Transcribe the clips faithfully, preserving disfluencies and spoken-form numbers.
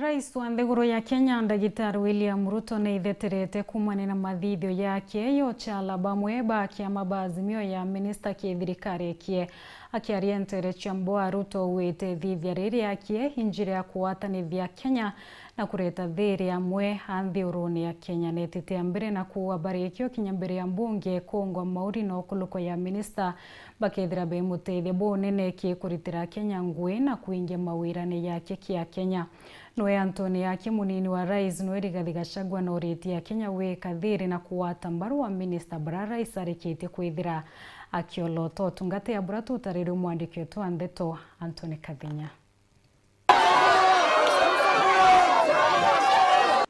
Rais wa nthiguru ya Kenya, Ndagitari William Ruto, ni aitheterete kuumania na mathithio yake ya uchala bamwe ba kiama ba Azimio ya minista ki thirikari ikie. Akiaria nteere cia Mboa, Ruto augite ithithia riri riakie i njira ya kugwatanithia Kenya na kureta thiiri amwe a nthiurune ya Kenya. Neetite a mbere na kuuga barikia ukinya mbere ya mbunge kuungwa mauri na ukulukwa ya minista bakethira bemuteethia bunene ki kuritira Kenya ngui na kwingia mawirane yake kia Kenya. Nwe Anthony Aki, munini wa rais, nwe Rigathi Gachagua, na uritie Akenya gwika thiiri na kugwata mbaru wa minista bara rais arikitie kwithira akiolota. Utungata ya bura tutarirwe mwandiki wetu wa ndeto, Anthony Kathinya.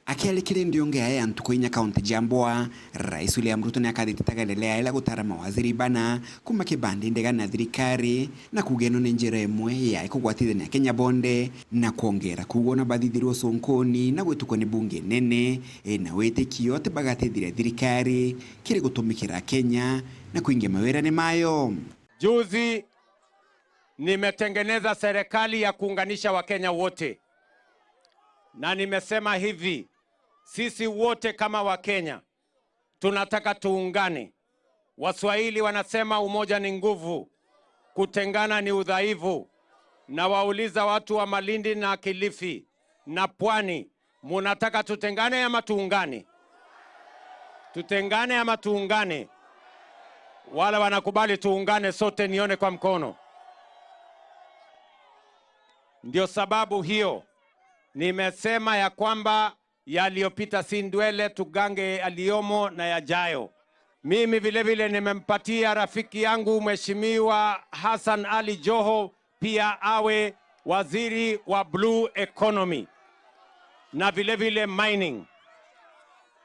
Akiaria kiri ndiunge ya antu kwinya kaunti ja Mboa, Rais William Ruto ni akathititaga endelea ila gutara mawaziri bana kuma kibandi ndega na thirikari, na kuuga ino ni njira imwe ya kugwatithania Kenya bonthe na kwongera kuugwa na bathithirwe ucunkuni na gwitukwa ni bunge nene ina witikio ati bagatethia thirikari kiri gutumikira Kenya na kwingia mawirane mayo. Juzi nimetengeneza serikali ya kuunganisha Wakenya wote, na nimesema hivi, sisi wote kama Wakenya tunataka tuungane. Waswahili wanasema umoja ni nguvu, kutengana ni udhaifu. Na wauliza watu wa Malindi na Kilifi na Pwani, munataka tutengane ama tuungane? Tutengane ama tuungane? Wale wanakubali tuungane sote, nione kwa mkono. Ndio sababu hiyo nimesema ya kwamba yaliyopita si ndwele, tugange yaliyomo na yajayo. Mimi vile vile nimempatia rafiki yangu Mheshimiwa Hassan Ali Joho pia awe waziri wa blue economy na vile vile mining.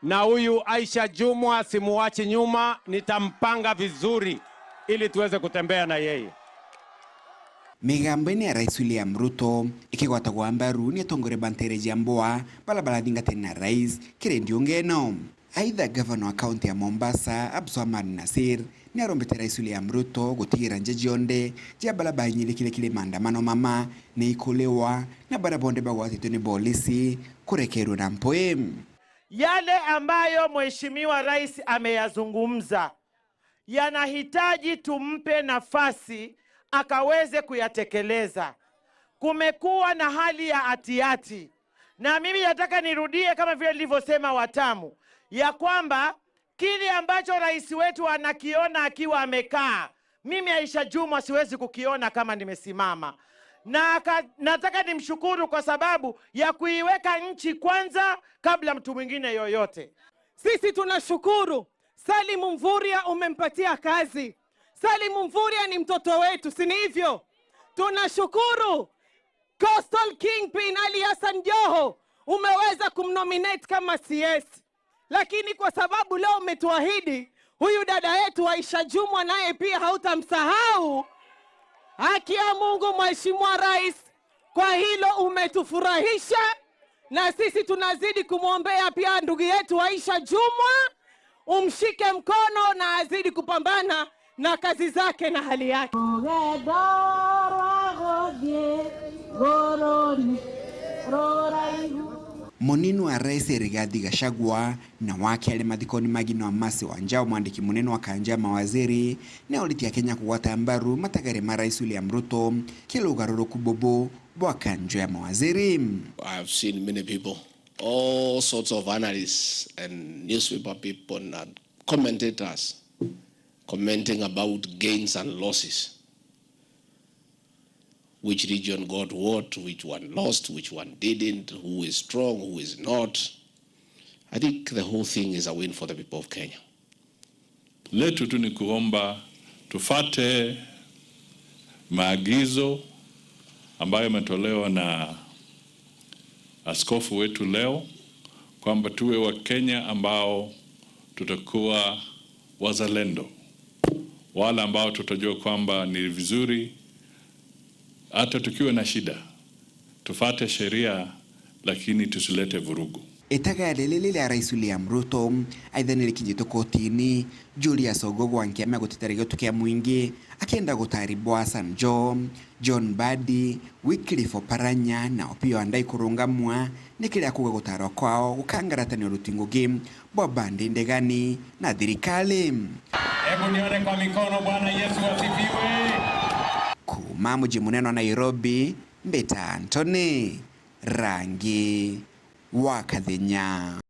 Na huyu Aisha Jumwa simuachi nyuma, nitampanga vizuri ili tuweze kutembea na yeye. Migambo ino ya Rais William Ruto ikigwatagwa mbaru ni atongoria ba nteere cia Mboa bala barathingatania na rais kiri ndiunge ino. Aitha, gavana wa kaunti ya Mombasa, Abdulswamad Nasir, ni arombete Rais William Ruto gutigira nja cionthe cia bara bainyilikire kiri maandamano mama ni ikuliwa, na bara bonthe bagwatitwe ni polisi kurekerwe na mpwi. Yale ambayo Mheshimiwa Rais ameyazungumza yanahitaji tumpe nafasi akaweze kuyatekeleza. Kumekuwa na hali ya atiati, na mimi nataka nirudie kama vile nilivyosema Watamu, ya kwamba kile ambacho rais wetu anakiona akiwa amekaa, mimi Aisha Jumwa siwezi kukiona kama nimesimama. Na aka-, nataka nimshukuru kwa sababu ya kuiweka nchi kwanza kabla mtu mwingine yoyote. Sisi tunashukuru Salim Mvurya, umempatia kazi. Salim Mvurya ni mtoto wetu, si ni hivyo? Tunashukuru Coastal Kingpin Ali Hassan Joho, umeweza kumnominate kama C S. Lakini kwa sababu leo umetuahidi huyu dada yetu Aisha Jumwa, naye pia hautamsahau, haki ya Mungu, Mheshimiwa Rais, kwa hilo umetufurahisha, na sisi tunazidi kumwombea pia ndugu yetu Aisha Jumwa, umshike mkono na azidi kupambana na kazi zake na hali yake. Rugendo rwa guthii ruruni ruraihu. Munini wa rais Rigathi Gachagua, na wakiaria mathikoni ma Gina wa Mercy Wanjau, mwandiki munene wa kanja ya mawaziri, ni auritie Akenya kugwata mbaru matagare ma Rais William Ruto kiri ugaruruku bubu bwa kanja ya mawaziri. I have seen many people, all sorts of analysts and newspaper people and commentators commenting about gains and losses. Which region got what, which one lost, which one didn't, who is strong, who is not. I think the whole thing is a win for the people of Kenya. Letu tu ni kuomba tufate maagizo ambayo yametolewa na askofu wetu leo, kwamba tuwe Wakenya ambao tutakuwa wazalendo, wale ambao tutajua kwamba ni vizuri hata tukiwa na shida, tufate sheria, lakini tusilete vurugu. Itagaria riri ria Rais William Ruto aitha ni rikinyitwe kotini, Julius Ogogwa nkiama ya guteteria giotu kia mwingi akienda gutari bwa Hassan Joho, John Mbadi, Wycliffe Oparanya na Opiyo Wandayi kurungamwa ni kiria akuuga gutarwa kwao gukangaratania uruti ngugi bwa bandi ndegani na thirikari. Hebu nione kwa mikono, Bwana Yesu asifiwe. Kuuma muji munene wa Nairobi, mbita Anthony Rangi wa Kathenya.